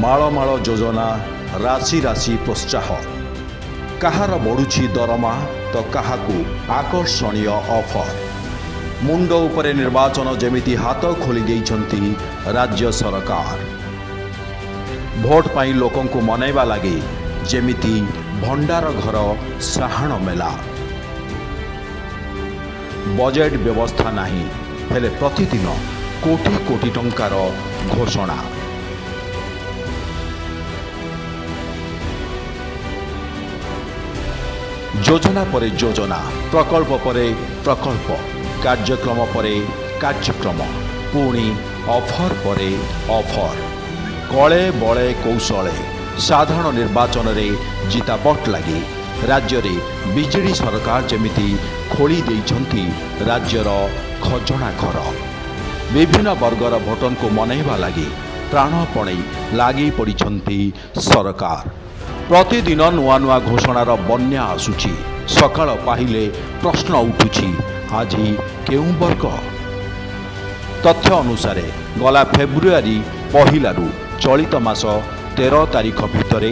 ମାଳ ମାଳ ଯୋଜନା, ରାଶି ରାଶି ପ୍ରୋତ୍ସାହ। କାହାର ବଢ଼ୁଛି ଦରମା ତ କାହାକୁ ଆକର୍ଷଣୀୟ ଅଫର। ମୁଣ୍ଡ ଉପରେ ନିର୍ବାଚନ, ଯେମିତି ହାତ ଖୋଲି ଦେଇଛନ୍ତି ରାଜ୍ୟ ସରକାର। ଭୋଟ ପାଇଁ ଲୋକଙ୍କୁ ମନାଇବା ଲାଗି ଯେମିତି ଭଣ୍ଡାର ଘର ସାହାଣ ମେଲା। ବଜେଟ୍ ବ୍ୟବସ୍ଥା ନାହିଁ, ହେଲେ ପ୍ରତିଦିନ କୋଟି କୋଟି ଟଙ୍କାର ଘୋଷଣା। ଯୋଜନା ପରେ ଯୋଜନା, ପ୍ରକଳ୍ପ ପରେ ପ୍ରକଳ୍ପ, କାର୍ଯ୍ୟକ୍ରମ ପରେ କାର୍ଯ୍ୟକ୍ରମ, ପୁଣି ଅଫର ପରେ ଅଫର। କଳେ ବଳେ କୌଶଳେ ସାଧାରଣ ନିର୍ବାଚନରେ ଜିତାପଟ ଲାଗି ରାଜ୍ୟରେ ବିଜେଡି ସରକାର ଯେମିତି ଖୋଳି ଦେଇଛନ୍ତି ରାଜ୍ୟର ଖଜଣା ଘର। ବିଭିନ୍ନ ବର୍ଗର ଭୋଟରଙ୍କୁ ମନାଇବା ଲାଗି ପ୍ରାଣପଣେ ଲାଗି ପଡ଼ିଛନ୍ତି ସରକାର। ପ୍ରତିଦିନ ନୂଆ ନୂଆ ଘୋଷଣାର ବନ୍ୟା ଆସୁଛି। ସକାଳ ପାହିଲେ ପ୍ରଶ୍ନ ଉଠୁଛି, ଆଜି କେଉଁ ବର୍ଗ? ତଥ୍ୟ ଅନୁସାରେ ଗଲା ଫେବୃଆରୀ 1ରୁ ଚଳିତ ମାସ 13 ତାରିଖ ଭିତରେ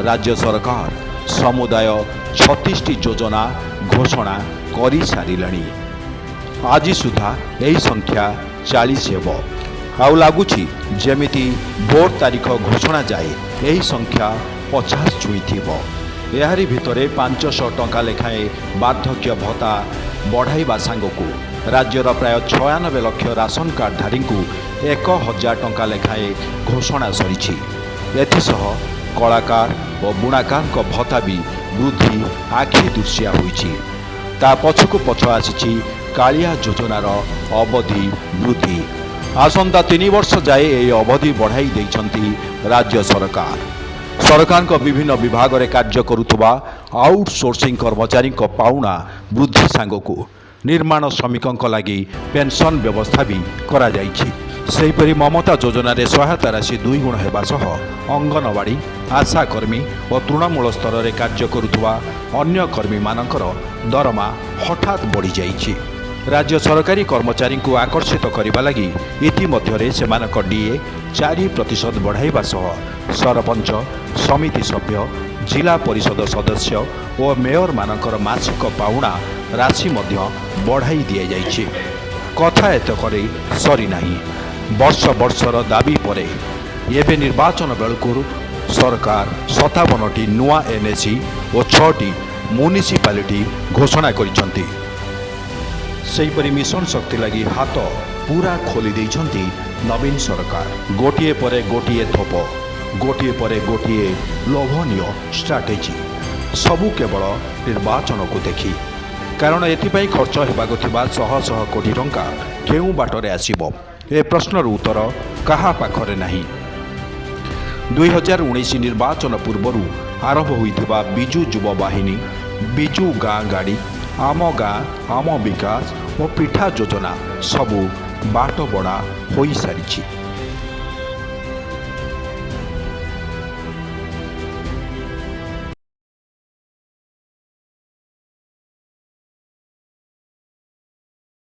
ରାଜ୍ୟ ସରକାର ସମୁଦାୟ 36ଟି ଯୋଜନା ଘୋଷଣା କରିସାରିଲେଣି। ଆଜି ସୁଦ୍ଧା ଏହି ସଂଖ୍ୟା 40 ହେବ। ଆଉ ଲାଗୁଛି ଯେମିତି ଭୋଟ ତାରିଖ ଘୋଷଣା ଯାଏ ଏହି ସଂଖ୍ୟା 50 ଛୁଇଁଥିବ। ଏହାରି ଭିତରେ 500 ଟଙ୍କା ଲେଖାଏଁ ବାର୍ଦ୍ଧକ୍ୟ ଭତ୍ତା ବଢ଼ାଇବା ସାଙ୍ଗକୁ ରାଜ୍ୟର ପ୍ରାୟ 96 ଲକ୍ଷ ରାସନ କାର୍ଡଧାରୀଙ୍କୁ 1000 ଟଙ୍କା ଲେଖାଏଁ ଘୋଷଣା ସରିଛି। ଏଥିସହ କଳାକାର ଓ ବୁଣାକାରଙ୍କ ଭତ୍ତା ବି ବୃଦ୍ଧି ଆଖି ଦୃଶିଆ ହୋଇଛି। ତା ପଛକୁ ପଛ ଆସିଛି କାଳିଆ ଯୋଜନାର ଅବଧି ବୃଦ୍ଧି। ଆସନ୍ତା 3 ବର୍ଷ ଯାଏ ଏହି ଅବଧି ବଢ଼ାଇ ଦେଇଛନ୍ତି ରାଜ୍ୟ ସରକାର। ସରକାରଙ୍କ ବିଭିନ୍ନ ବିଭାଗରେ କାର୍ଯ୍ୟ କରୁଥିବା ଆଉଟସୋର୍ସିଂ କର୍ମଚାରୀଙ୍କ ପାଉଣା ବୃଦ୍ଧି ସାଙ୍ଗକୁ ନିର୍ମାଣ ଶ୍ରମିକଙ୍କ ଲାଗି ପେନ୍ସନ୍ ବ୍ୟବସ୍ଥା ବି କରାଯାଇଛି। ସେହିପରି ମମତା ଯୋଜନାରେ ସହାୟତା ରାଶି ଦୁଇଗୁଣ ହେବା ସହ ଅଙ୍ଗନବାଡ଼ି, ଆଶାକର୍ମୀ ଓ ତୃଣମୂଳ ସ୍ତରରେ କାର୍ଯ୍ୟ କରୁଥିବା ଅନ୍ୟ କର୍ମୀମାନଙ୍କର ଦରମା ହଠାତ୍ ବଢ଼ିଯାଇଛି। ରାଜ୍ୟ ସରକାରୀ କର୍ମଚାରୀଙ୍କୁ ଆକର୍ଷିତ କରିବା ଲାଗି ଇତିମଧ୍ୟରେ ସେମାନଙ୍କ ଡିଏ 4% ବଢ଼ାଇବା ସହ ସରପଞ୍ଚ, ସମିତି ସଭ୍ୟ, ଜିଲ୍ଲା ପରିଷଦ ସଦସ୍ୟ ଓ ମେୟରମାନଙ୍କର ମାସିକ ପାଉଣା ରାଶି ମଧ୍ୟ ବଢ଼ାଇ ଦିଆଯାଇଛି। କଥା ଏତକରେ ସରିନାହିଁ। ବର୍ଷ ବର୍ଷର ଦାବି ପରେ ଏବେ ନିର୍ବାଚନ ବେଳକୁ ସରକାର 57ଟି ନୂଆ ଏନ୍ଏସି ଓ ଛଅଟି ମ୍ୟୁନିସିପାଲିଟି ଘୋଷଣା କରିଛନ୍ତି। ସେହିପରି ମିଶନ ଶକ୍ତି ଲାଗି ହାତ ପୁରା ଖୋଲି ଦେଇଛନ୍ତି ନବୀନ ସରକାର। ଗୋଟିଏ ପରେ ଗୋଟିଏ ଥୋପ, ଗୋଟିଏ ପରେ ଗୋଟିଏ ଲୋଭନୀୟ ଷ୍ଟ୍ରାଟେଜି, ସବୁ କେବଳ ନିର୍ବାଚନକୁ ଦେଖି। କାରଣ ଏଥିପାଇଁ ଖର୍ଚ୍ଚ ହେବାକୁ ଥିବା ଶହ ଶହ କୋଟି ଟଙ୍କା କେଉଁ ବାଟରେ ଆସିବ, ଏ ପ୍ରଶ୍ନର ଉତ୍ତର କାହା ପାଖରେ ନାହିଁ। 2019 ନିର୍ବାଚନ ପୂର୍ବରୁ ଆରମ୍ଭ ହୋଇଥିବା ବିଜୁ ଯୁବ ବାହିନୀ, ବିଜୁ ଗାଁ ଗାଡ଼ି, ଆମ ଗାଁ ଆମ ବିକାଶ ଓ ପିଠା ଯୋଜନା ସବୁ ବାଟବଣା ହୋଇସାରିଛି।